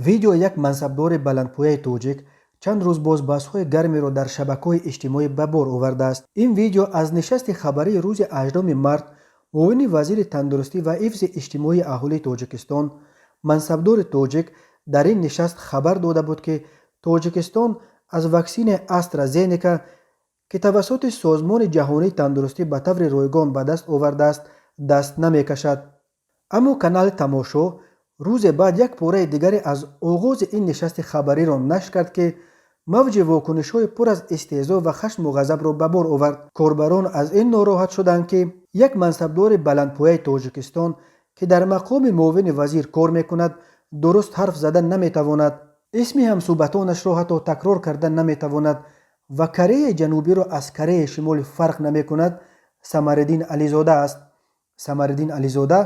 Видеои як мансабдори баландпояи тоҷик чанд рӯз боз баҳсҳои гармеро дар шабакаҳои иҷтимоӣ ба бор овардааст. Ин видео аз нишасти хабарии рӯзи 8 март муовини вазири тандурустӣ ва ҳифзи иҷтимоии аҳолии Тоҷикистон. Мансабдори тоҷик дар ин нишаст хабар дода буд, ки Тоҷикистон аз ваксинаи АстраЗенека, ки тавассути Созмони ҷаҳонии тандурустӣ ба таври ройгон ба даст овардааст, даст намекашад. Аммо канали Тамошо рӯзе баъд як пораи дигаре аз оғози ин нишасти хабариро нашр кард, ки мавҷи вокунишҳои пур аз истеҳзо ва хашму ғазабро ба бор овард. Корбарон аз ин нороҳат шуданд, ки як мансабдори баландпояи Тоҷикистон, ки дар мақоми муовини вазир кор мекунад, дуруст ҳарф зада наметавонад, исми ҳамсӯҳбатонашро ҳатто такрор карда наметавонад ва Кореяи Ҷанубиро аз Кореяи Шимолӣ фарқ намекунад, Самариддин Ализода аст. Самариддин Ализода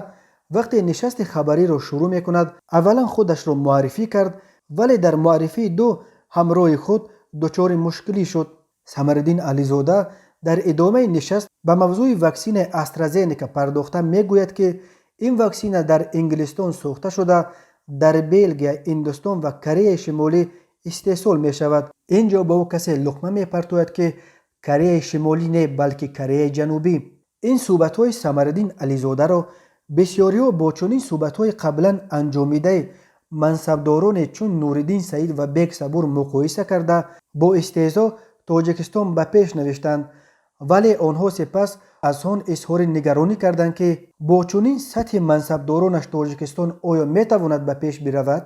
вақте нишасти хабариро шурӯъ мекунад, аввалан худашро муаррифӣ кард, вале дар муаррифии ду ҳамроҳи худ дучори мушкилӣ шуд. Самариддин Ализода дар идомаи нишаст ба мавзӯи ваксинаи АстраЗенека пардохта мегӯяд, ки ин ваксина дар Инглистон сохта шуда, дар Белгия, Ҳиндустон ва Кореяи Шимолӣ истеҳсол мешавад. Ин ҷо ба ӯ касе луқма мепартояд, ки Кореяи Шимолӣ не, балки Кореяи Ҷанубӣ. Ин суҳбатҳои Самариддин Ализодаро бисёриҳо бо чунин суҳбатҳои қаблан анҷомидаи мансабдороне чун Нуриддин Саид ва Бек Сабур муқоиса карда, бо истеҳзо «Тоҷикистон ба пеш» навиштанд. Вале онҳо сипас аз он изҳори нигаронӣ карданд, ки бо чунин сатҳи мансабдоронаш Тоҷикистон оё метавонад ба пеш биравад.